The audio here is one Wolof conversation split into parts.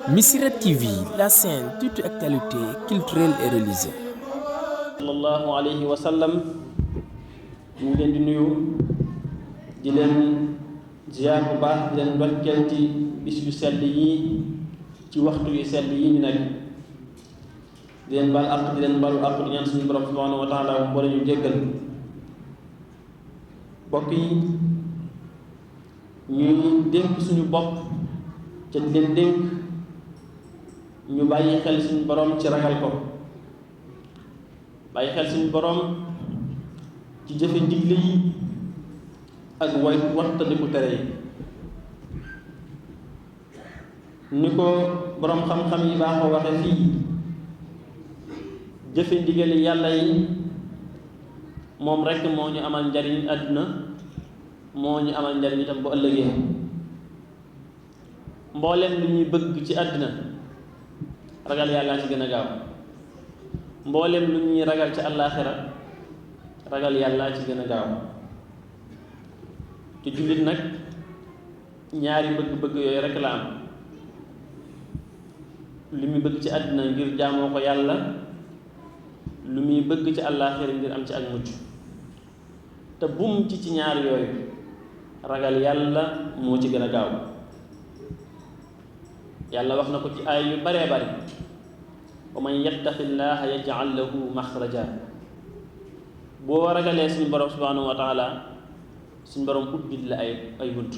Missirah TV, la chaîne toute actualité culturelle et religieuse. sallallahu alayhi wa sallam ñu ngi leen di nuyu di leen ziar bu baax di leen ndokkeel ci bis yu sell yi ci waxtu yu sell yi ñu nekk di leen baal àq di leen baalu àq di ñaan suñu borom subhanahu wa taala boole ñu jéggal bokk yi ñuy dénk suñu bopp ca di leen dénk ñu bàyyi xel suñu borom ci ragal ko bàyyi xel suñu borom ci jëfe ndigle yi ak wattandiku tere yi ni ko borom xam-xam yi baaxoo waxe fii jëfe ndigali yàlla yi moom rekk moo ñu amal njariñ àdduna moo ñu amal njariñ itam bu ëllëgee mboolem lu ñuy bëgg ci àdduna ragal yàlla ci gën a gaaw mboolem lu ñuy ragal ci àllaaxira ragal yàlla ci gën a gaaw te jullit nag ñaari bëgg-bëgg yooyu rekk la am lu muy bëgg ci àddina ngir jaamoo ko yàlla lu muy bëgg ci àllaaxira ngir am ci ak mucc te bum ci ñaar yooyu ragal yàlla moo ci gën a gaaw yàlla wax na ko ci ay yu baree bari wa man yattaqillaaha yaj'al lahu maxraja boo ragalee suñu borom subhanahu wa taala suñu borom ubbil la ay bunt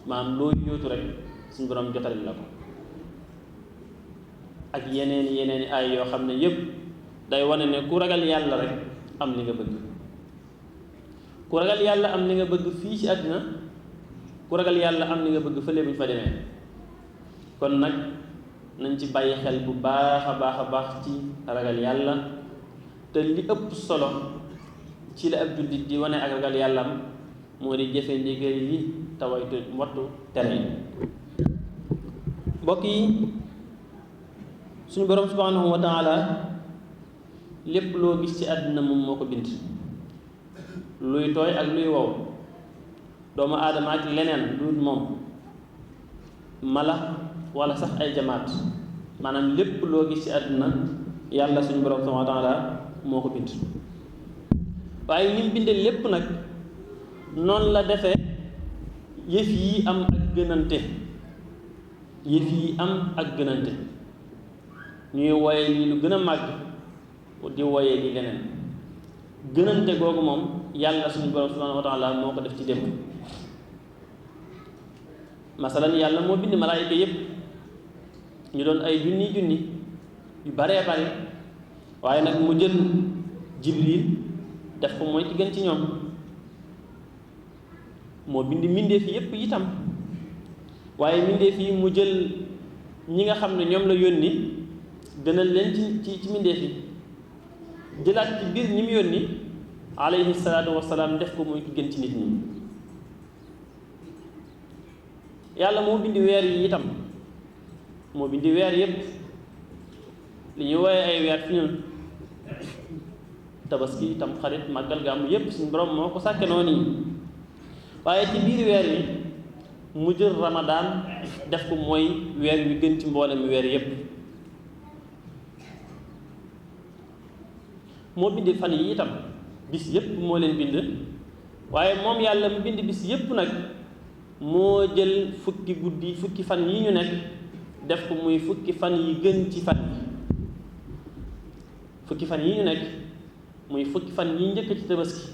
maanaam loo yóotu rek suñu borom jotalil la ko ak yeneen ay yoo xam ne yépp day wane ne ku ragal yàlla rek am li nga bëgg ku ragal yàlla am li nga bëgg fii ci àddina ku ragal yàlla am li nga bëgg fële bu ñu fa demee kon nag nañ ci bàyyi xel bu baax a baax ci ragal yàlla te li ëpp solo ci la ab jullit di wane ak ragal yàllam moo di jëfe ndigal yi te wattu tere yi mbokk yi suñu borom subhanahu wa taala lépp loo gis ci àdduna moom moo ko bind luy tooy ak luy wow doomu aadama ak leneen lu moom mala wala sax ay jamaat maanaam lépp loo gis ci àdduna yàlla suñu borom subhanahu wa taala moo ko bind waaye ni mu bindee lépp nag noonu la defee yëf yi am ak gënante ñuy woye lii lu gën a màgg di woye lii leneen gënante googu moom yàlla suñu borom subhanahu wa taala moo ko def ci démb masalan yàlla moo bind malaayika yépp ñu doon ay junni yu baree bare waaye nag mu jël jibril def ko mooy ki gën ci ñoom moo bind mbindeef yi yépp itam waaye mbindeef yi mu jël ñi nga xam ne ñoom la yónni gënal leen ci mbindeef yi jëlaat ci biir ñi mu yónni alayhi salaatu wasalaam def ko mooy ki gën ci nit ñi yàlla moo bindi weer yi itam moo bindi weer yépp li ñuy wooye ay weer fi ñun tabaski tam xarit màggal gàmmu yépp suñu borom moo ko sàkke noonu yi waaye ci biir weer yi mu jël ramadaan def ko mooy weer wi gën ci mboolem weer yépp moo bindi fan yi itam bis yépp moo leen bind waaye moom yàlla mu bind bis yépp nag moo jël fukki fan yi ñu nekk def ko muy fukki fan yi gën ci fan yi fukki fan yi ñu nekk muy fukki fan yi njëkk ci tabaski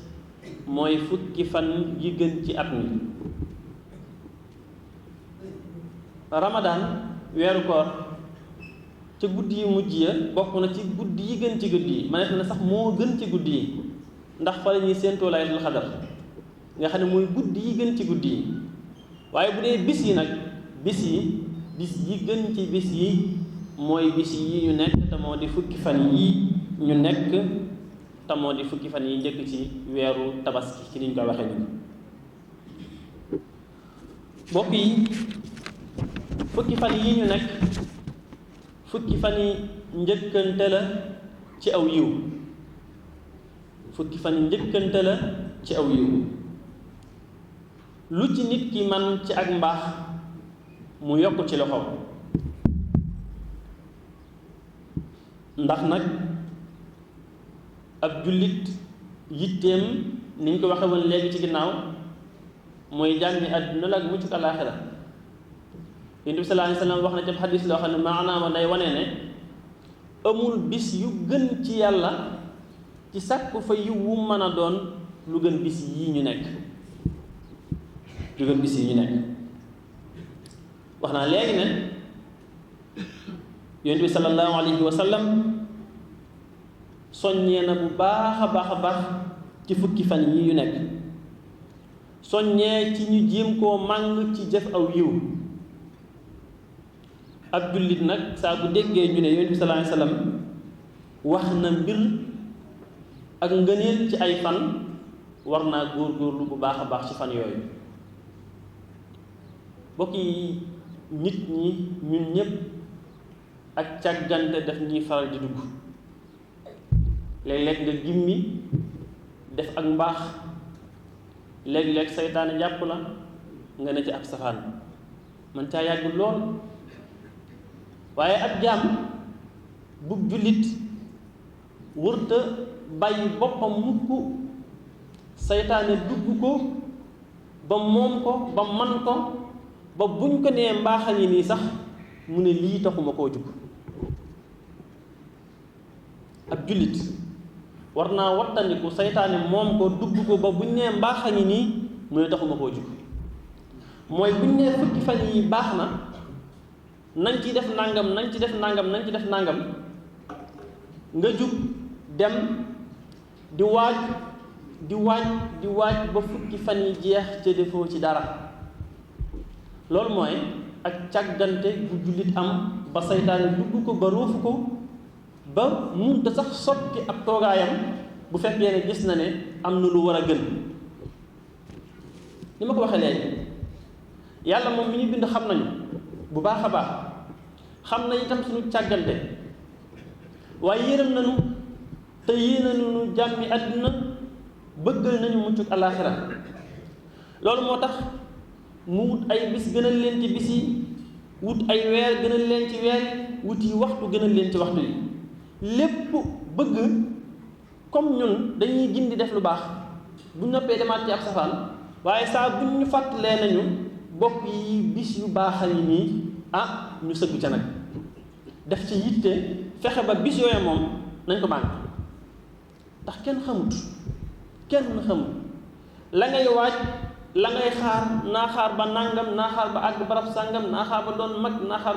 mooy fukki fan yi gën ci at mi ramadaan weeru koor ca guddi yu mujj ya bokk na ci guddi yi gën ci guddi yi ma ne na sax moo gën ci guddi yi ndax fa la ñuy séentoo laylatul xadar nga xam ne mooy guddi yi gën ci guddi yi waaye bu dee bis yi nag bis yi gën ci bis yi mooy bis yi ñu nekk te moo di fukki fan yi ñu nekk te moo di fukki fan yi njëkk ci weeru tabaski ci niñ koy waxee nii mbokk yi fukki fan yi ñu nekk fukki fan yi njëkkante la ci aw yiw fukki fan yi njëkkante la ci aw yiw lu ci nit ki man ci ak mbaax mu yokk ci loxoom ndax nag ab jullit yitteem ni ñu ko waxe woon léegi ci ginnaaw mooy jàmmi àdduna la ak mucc alaaxira. Yonent bi sallallahu alayhi wa sallam wax na ci xadis loo xam ne maanaam day wane ne amul bis yu gën ci yàlla ci sàkku fa yiw wu mën a doon lu gën bis yii ñu nekk wax naa léegi ne Yonent bi sallallahu alayhi wa sallam soññee na bu baax a baax ci fukki fan yii yu nekk soññee ci ñu jéem koo màng ci jëf aw yiw. ab jullit nag saa bu déggee ñu ne Yonent bi sallallahu alayhi wa sallam wax na mbir ak ngëneel ci ay fan war naa góorgóorlu bu baax a baax ci fan yooyu. bokk yi nit ñi ñun ñépp ak càggante daf ñuy faral di dugg léeg-léeg nga gimmi def ak mbaax léeg-léeg seytaane jàpp la nga ne ci ab safaan man caa yàgg lool. waaye ab jaam bu jullit wërta bàyyi boppam mukk seytaane dugg ko ba moom ko ba man ko ba buñ ko nee mbaaxal yi nii sax mu ne lii taxuma koo jug. ab jullit war naa wattandiku seytaane moom ko dugg ko ba buñ nee mbaaxal yi nii mu ne taxuma koo jug. mooy buñ nee fukki fan yi baax na nañ ci def nangam nañ ci def nangam nañ ci def nangam nga jug dem di waaj ba fukki fan yi jeex ca defoo ci dara. loolu mooy ak càggante bu jullit am ba seytaane dugg ko ba ruufu ko ba munta sax soppi ab toogaayam bu fekkee ne gis na ne am na lu war a gën. ni ma ko waxee léegi yàlla moom mi ñu bind xam nañu bu baax a baax xam na itam suñu càggante waaye yërëm nañu te yéene nañu jàmmi àdduna bëggal nañu muccuk alaaxira. loolu moo tax mu wut ay bis gënal leen ci bis yi wut ay weer gënal leen ci weer wut yi waxtu gënal leen ci waxtu yi lépp bëgg comme ñun dañuy gindi def lu baax bu noppee demaat ci ab safaan waaye saa bu ñu fàttalee nañu bokk yi bis yu baaxal yi nii ñu sëgg ca nag def ci yitte fexe ba bis yooyu moom nañ ko mànk ndax kenn xamut la ngay waaj la ngay xaar naa xaar ba nàngam naa xaar ba àgg barab sàngam naa xaar ba doon mag naa xaar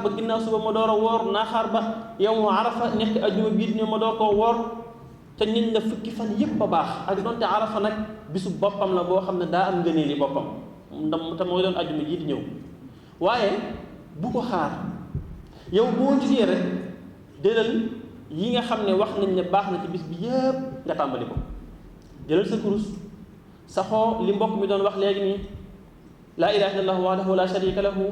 ba ginnaaw suba ma door a woor naa xaar ba yawmu arafa nekk ajuma bii di ñëw ma door koo woor te nit la fukki fan yépp a baax ak doonte arafa nag bisu boppam la boo xam ne daa am ngëneel yi boppam ndam te mooy doon ajuma jii di ñëw waaye bu ko xaar yow boo jugee rek jëlal yi nga xam ne wax nañ ne baax na ci bis bi yépp nga tàmbali ko jëlal sa kurus saxoo li mbokk mi doon wax léegi nii laa ilaaha illallah wahdahu la sharika lahu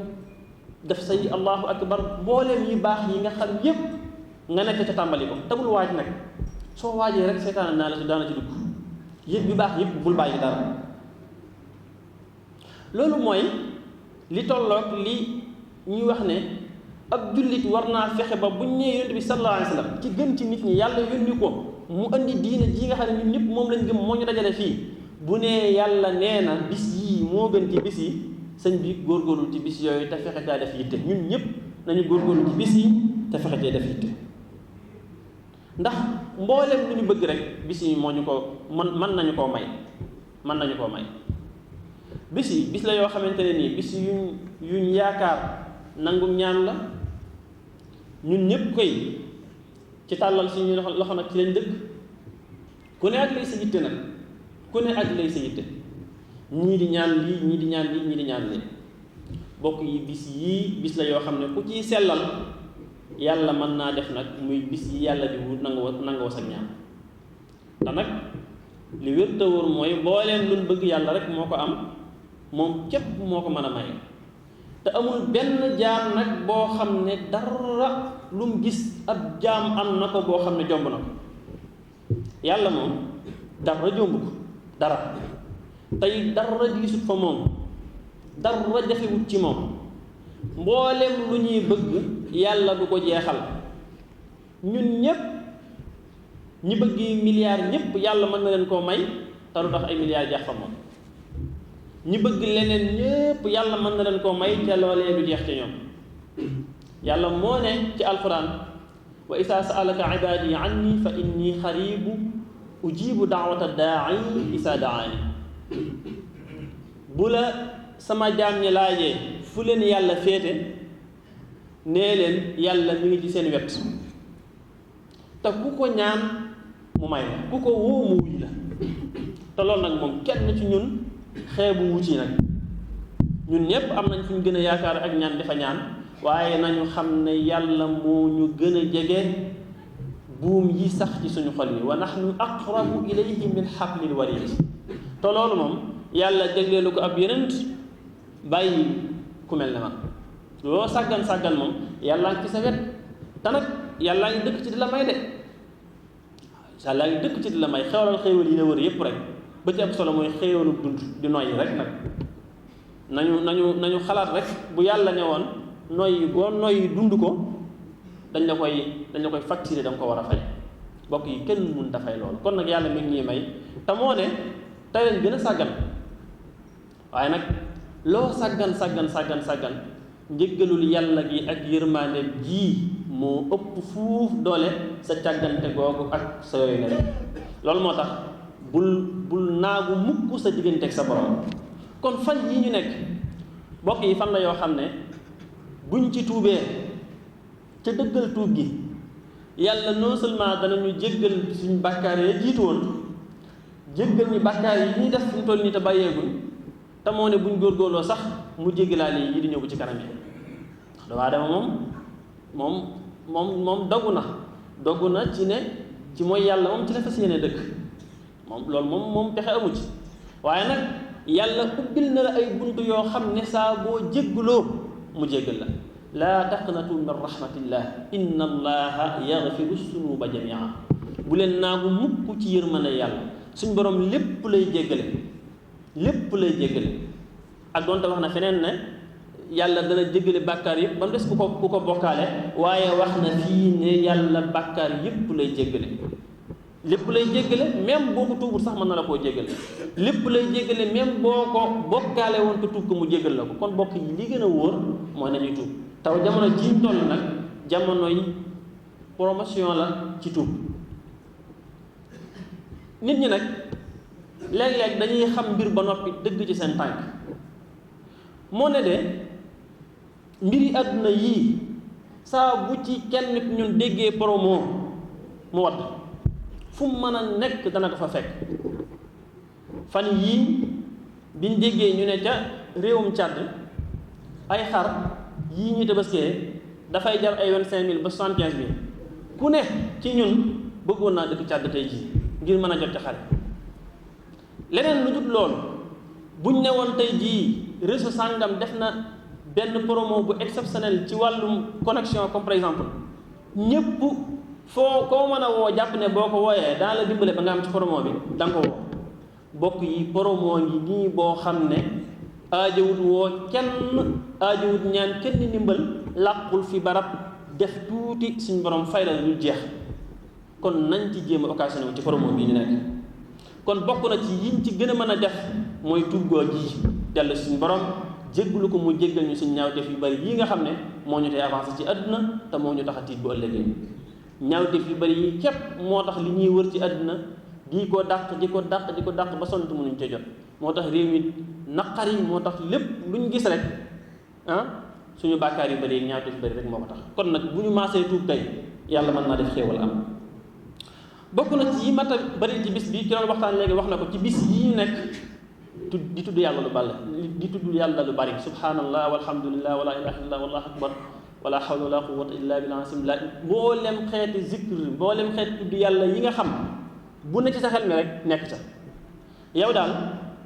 def say allahu akbar mbooleem yi baax yi nga xam yépp nga nekk ca tàmbali ko te bul waaj nag soo waajee rek seytaan daana ci dugg yëpp yu baax yëpp bul bàyyi dara. loolu mooy li tolloog li ñuy wax ne ab jullit war naa fexe ba buñ nee yonent bi sallallahu alayhi wa sallam ci gën ci nit ñi yàlla yónni ko mu andi diine ji nga xam ne ñun ñëpp moom lañ gëm moo ñu dajale fii bu nee yàlla nee na bis yii moo gën ci bis yi sëñ bi góorgóorlu ci bis yooyu te fexe caa def yitte ñun ñëpp nañu góorgóorlu ci bis yi te fexe caa def yitte ndax mboolem lu ñu bëgg rek bis yi moo ñu ko mën nañu koo may bis yi bis la yoo xamante ne nii bis yuñ yaakaar nangum ñaan la ñun ñëpp koy ci tàllal suñu loxo nag ci lañ dëkk ku ne ak lay sa yitte nag ñii di ñaan lii ñii di ñaan lii ñii di ñaan lii bokk yi bis yii bis la yoo xam ne ku ciy sellal yàlla mën naa def nag muy bis yi yàlla di wut nangoo sa ñaan te nag li wér te wóor mooy booleen luñ bëgg yàlla rek moo ko am moom képp moo ko mën a may te amul benn jaam nag boo xam ne dara lu mu gis ab jaam am na ko boo xam ne jomb na ko yàlla moom dara jomb ko dara tey dara diisut fa moom dara jafewut ci moom mboolem lu ñuy bëgg yàlla du ko jeexal. ñun ñépp ñi bëgg milliards ñépp yàlla mën na leen koo may te lu tax ay milliards jeex fa moom. ñi bëgg leneen ñépp yàlla mën na leen koo may te loolee du jeex ci ñoom. yàlla moo ne ci alquran wa isaa saalaka ibaadi anni fa inni xaribu ujibu daawata daai isaa daani. bu la sama jaam ñi laajee fu leen yàlla féete nee leen yàlla mi ngi ci seen wet te ku ko ñaan mu may la ku ko woo mu wuy la. te loolu nag moom kenn ci ñun xeebu wuti nag ñun ñépp am nañ fu ñu gën a yaakaar ak ñaan dafa ñaan waaye nañu xam ne yàlla moo ñu gën a jege buum yi sax ci suñu xol yi wa nahnu aqrabu ilayhi min hablil warid. te loolu moom yàlla jegleelu ko ab yonent bàyyi ku mel ne man loo sàggan moom yàllaa ngi ci sa wet te nag yàllaa ngi dëkk ci di la may de yàllaa ngi dëkk ci di la may xewalal xéewal yi ne wër yépp rek ba ci ab solo mooy xéewalu dund di noyyi rek nag nañu xalaat rek bu yàlla ne woon noyyi boo noyyi dund ko dañ la koy facturer da nga ko war a fay bokk yi kenn mun dafay loolu. kon nag yàlla mi ngi ñuy may te moo ne tey leen gën a sàggan waaye nag loo sàggan njëggalul yàlla gi ak yërmaande ji moo ëpp fuuf doole sa càggante googu ak sa yooyu ne loolu moo tax bul naagu mukk sa digganteeg sa borom. kon fan yi ñu nekk bokk yi fan la yoo xam ne buñ ci tuubee ca dëggal tuub gi yàlla non seulement danañu jéggal suñu bàkkaar ya jiitu woon jéggal ñu bàkkaar yi ñuy def fi mu toll nii te bàyyeeguñ te moo ne buñ góorgóorloo sax mu jéggalaale yi di ñëw bu ci kanam yi ndax doomu aadama moom dogu na ci ne ci mooy yàlla moom ci la fas yéene dëkk moom loolu moom pexe amu ci waaye nag yàlla ubbil na la ay bunt yoo xam ne saa boo jéggaloo mu jéggal la. laa taqnatu min rahmatillah inna allaha yaghfiru sunuba jamia. bu leen naagu mukk ci yërmande yàlla suñ borom lépp lay jéggale ak doonte wax na feneen ne yàlla dana jéggale bàkkaar yëpp ba mu des ku ko bokkaale waaye wax na fii ne yàlla bàkkaar yëpp lay jéggale lépp lay jéggale même boo ko tuubul sax mën na la koo jéggale lépp lay jéggale même boo ko bokkaale woon ko tuub ko mu jéggal la ko. kon bokk yi li gën a wóor mooy nañuy tuub taw jamono jiñ toll nag jamono yi promotion la ci tuub. nit ñi nag léeg-léeg dañuy xam mbir ba noppi dëgg ci seen tànk moo ne de mbiri àdduna yii saa bu ci kenn nit ñun déggee promo mu wadd fu mu mën a nekk dana ko fa fekk. fan yii biñ déggee ñu ne ca réewum Tchad ay xar yii ñu tabaskee dafay jar ay 25 000 ba 75 000 ku ne ci ñun bëggoon naa dëkk Tchad tey jii ngir mën a jot ci xar. leneen lu dul loolu buñ ne woon tey jii réseau sàngam def na benn promo bu exceptionnel ci wàllum connexion comme par exemple ñëpp foo koo mën a woo jàpp ne boo ko wooyee dana la dimbale ba nga am ci promo bi da nga ko woo. bokk yi promo ngi nii boo xam ne aajowut woo kenn aajowut ñaan kenn ndimbal làqul fi barab def tuuti suñ borom fay la lu jeex. kon nañ ci jéem a occasionné wu ci promo bii ñu nekk. kon bokk na ci yiñ ci gën a mën a def mooy tuub goo ji dellu suñu borom jéggalu ko mu jéggal ñu suñ ñaawteef yu bari yi nga xam ne moo ñu tey avancé ci àdduna te moo ñu tax a tiit bu ëllëgee. ñaawteef yu bari yi képp moo tax li ñuy wër ci àdduna di ko dàq ba sonn mënuñ ca jot. moo tax réew mi naqar yi moo tax lépp luñ gis rek suñu bàkkaar yu bari yi ñaawteef yu bari rek moo ko tax. kon nag bu ñu maasee tuub tey yàlla mën naa def xéewal am. bokk na ci yi mat a bari ci bis bi ki doon waxtaan léegi wax na ko ci bis yi ñu nekk di tudd yàlla lu bari di tudd yàlla lu bari subhanallah walhamdulillah wala ilaha illallah wallahu akbar wala hawla wala quwwata illa billah bismillah mboolem xeeti zikr mboolem xeeti tudd yàlla yi nga xam bu ne ci sa xel mi rek nekk ca yow daal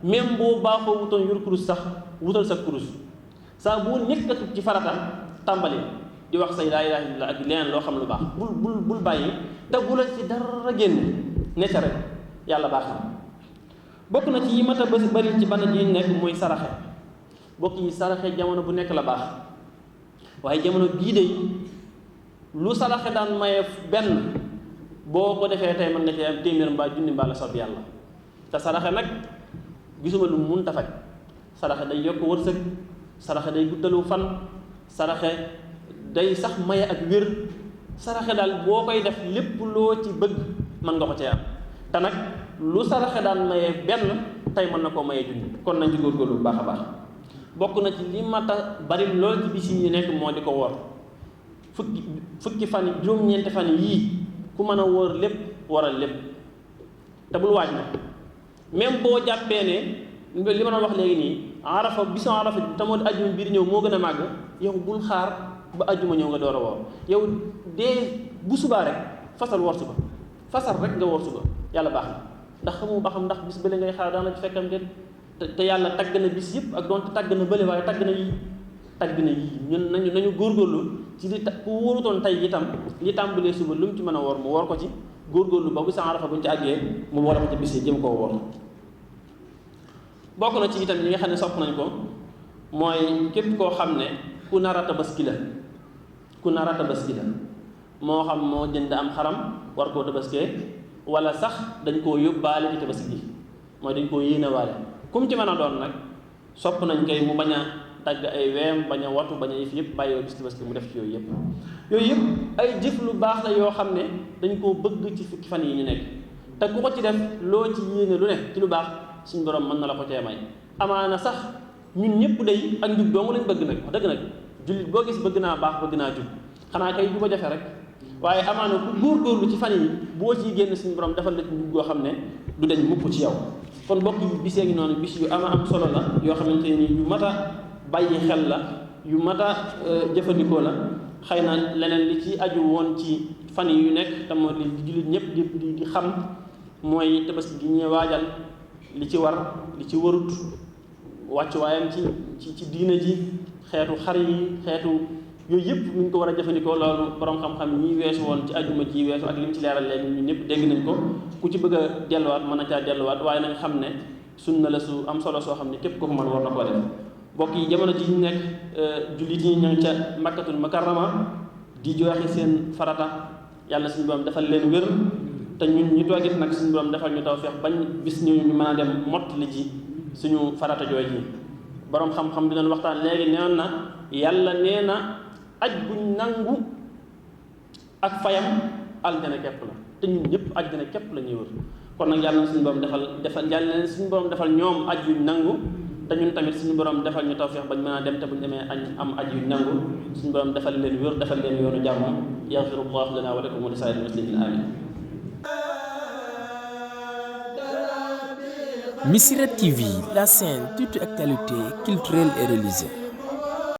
même boo baaxoo wutoon yor kurus sax wutal sa kurus saa boo nekkatu ci farata tàmbali di wax say laa ilaha illallah ak leneen loo xam lu baax bul bàyyi te bu la ci dara génn ne ca rek yàlla baax na. bokk na ci yi mat a bari ci bana ji nekk mooy saraxe bokk yi saraxe jamono bu nekk la baax waaye jamono bii de lu saraxe daan maye benn boo ko defee tey mën nga cee am téeméer mbaa junni mbaa la sob yàlla te saraxe nag gisuma lu mun ta faj. saraxe day yokk wërsëg, saraxe day guddalu fan, saraxe day sax maye ak wér. saraxe daal boo koy def lépp loo ci bëgg mën nga ko cee am te nag lu saraxe daan maye benn tey mën na koo maye junni. kon nañ ci góorgóorlu bu baax a baax. bokk na ci li mat a bari lool ci bis yi ñu nekk moo di ko woor fukki fan yi juróom-ñeenti fan yii ku mën a wóor lépp waral lépp te bul waaj na même boo jàppee ne li ma doon wax léegi nii arafa bisu arafa te moo di ajjuma biir ñëw moo gën a màgg yow bul xaar ba ajjuma ñëw nga door a woor yow dee bu subaa rek fasal woor suba fasal rek nga woor suba yàlla baax na ndax xamu ba xam ndax bis bële ngay xaar daana ci fekkam den te yàlla tagg na bis yëpp ak doonte tagg na bële waaye tagg na yii ñun nañu góorgóorlu ci li ku wóorutoon tey itam li tàmbalee suba lu mu ci mën a woor mu woor ko ci góorgóorlu ba bu sa arafa buñ ci àggee mu woor ko ci bis yi jëm koo woor. bokk na ci itam ñi nga xam ne sopp nañ ko mooy képp koo xam ne ku nar a tabaski la moo xam moo jënd am xaram war koo tabaskee wala sax dañ koo yóbbaale ci tabaski gi mooy dañ koo yéenewaale kum ci mën a doon nag sopp nañ koy mu bañ a dagg ay weem bañ a watu bañ a yëf yëpp bàyyi bis tabaski mu def ci yooyu yëpp ay jëf lu baax la yoo xam ne dañ koo bëgg ci fukki fan yi ñu nekk te ku ko ci def loo ci yéene lu ne ci lu baax suñu borom mën na la ko cee may. amaana sax ñun ñëpp day ak njub dong lañ bëgg nag wax dëgg nag jullit boo gis bëgg naa baax bëgg naa jub xanaa kay du ko jafe rek waaye amaana ku góorgóorlu ci fan yi boo ciy génn suñu borom defal la ci njub goo xam ne du dañ mukk ci yow. kon bokk yu bisee ngi noonu bis yu am solo la yoo xamante ni yu mat a bàyyi xel la yu mat a jëfandikoo la xëy na leneen li ci aju woon ci fan yi yu nekk te moo li jullit ñëpp di xam mooy tabaski gi ñuy waajal li ci war li ci warut wàccuwaayam ci diina ji xeetu xar yi xeetu yooyu yëpp ñu ko war a jëfandikoo loolu borom xam-xam ñi weesu woon ci ajuma ji weesu ak li mu ci leeral léegi ñun ñëpp dégg nañ ko ku ci bëgg a delluwaat mën na caa delluwaat waaye nañ xam ne sunna la su am solo soo xam ne képp ko ko mën war na koo def. mbokk yi jamono ji ñu nekk jullit yi ña ngi ca makkatul mukarrama di joxe seen farata yàlla suñu borom defal leen wér te ñun ñu toogit nag suñu borom defal ñu tawfeex bañ bis ñu mën a dem mottali ji suñu farata jooju borom xam-xam dinañ waxtaan léegi neewoon na yàlla nee na aj buñ nangu ak fayam aljana képp la te ñun ñëpp aljana képp la ñuy wër kon nag yàlla na suñu borom defal yàlla na suñu borom defal ñoom aj yuñ nangu te ñun tamit suñu borom defal ñu tawfeex bañ mën a dem te buñ demee am aj yuñ nangu suñu borom defal leen wér defal leen yoonu jàmm yaxfirullahu lana wa lakum wa li saa'iril muslimin amin. Missirah TV, la chaîne toute actualité culturelle et religieuse.